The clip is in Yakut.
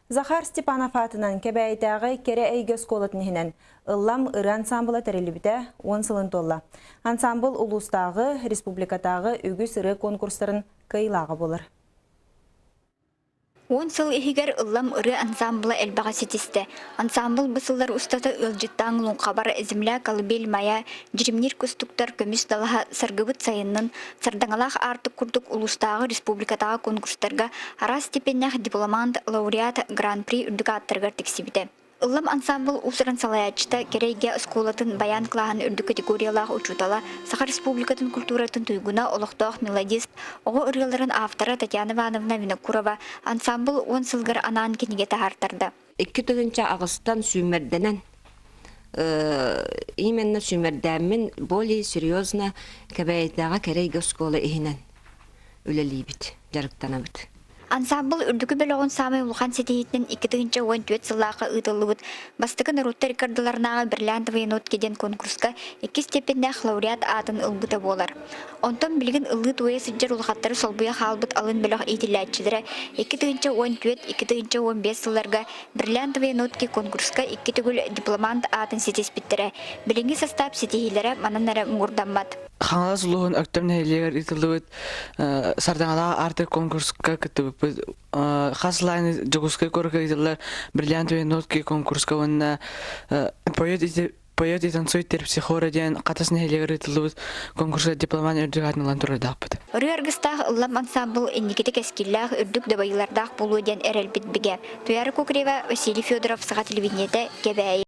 Захар Степанов аатынан Кэбээйитээҕи Кэрэ эйгэ оскуолатын иһинэн Ыллам ырыа ансаамбыла тэриллибитэ 10 сылын туолла. Ансаамбыл улуустааҕы, республикатааҕы үгүс ырыа конкурстарын кыайыылааҕа буолар. 10 сыл иһигэр Ыллам ырыа ансаамбыла элбэҕи ситистэ. Ансаамбыл бу сыллар устата ыалдьыттаан Луҥхабар, Земля, колыбель моя, Дьиримниир кустуктар, Көмүс далаһа, Саргыбыт сайыннын, Сардаҥалаах аартык курдук улуустааҕы, республикатааҕы конкурстарга араас степеннээх дипломант, лауреат, гран-при үрдүк ааттарыгар тиксибитэ. Ыллам ансаамбыл уус-уран салайааччыта Кэрэйгэ оскуолатын баян кылааһын үрдүк категориялаах учуутала, Саха Республикатын культуратын туйгуна, олохтоох мелодист, оҕо ырыаларын автора Татьяна Ивановна Винокурова ансаамбыл 10 сылгар анаан кинигэ таһаартарда. 2008-тан сүүмэрдэнэн именно сүүмэрдээммин более серьезно Кэбээйитээҕи Кэрэйгэ оскуола иһинэн үлэлиибит, дьарыктанабыт. Ансаамбыл үрдүкү бөлөҕүн саамай улахан ситиһиитинэн 2014 сыллаахха ыытыллыбыт бастакы норуоттар ыккардыларынааҕы «Бриллиантовые нотки» диэн конкурска иккис степеннээх лауреат аатын ылбыта буолар. Онтон билигин ыллыы-туойа сылдьар улахаттары солбуйа хаалбыт алын бөлөх иитиллээччилэрэ 2014-2015 сылларга «Бриллиантовые нотки» конкурска икки төгүл дипломант аатын ситиспиттэрэ. Билиҥҥи састаап ситиһиилэрэ манан эрэ муҥурдаммат. Хаҥалас улууһун Өктөм нэһилиэгэр ыытыллыбыт Сардаҥалаах аартык конкурска кыттыбыппыт. Хас лайны Дьокуускай куоракка ыытыллар «Бриллиантовые нотки» конкурска уонна «Поет поет и танцует терпсихора» диэн Хатас нэһилиэгэр ыытыллыбыт конкурска дипломан үрдүк аатын ылан турардаахпыт. Ырыа аргыстаах ыллам ансаамбыл инникити кэскиллээх үрдүк дабайыылардаах буолуо диэн эрэлбит бигэ. Туяра Кукрева, Василий Федоров, Саха телевидениетэ, Кэбээйи.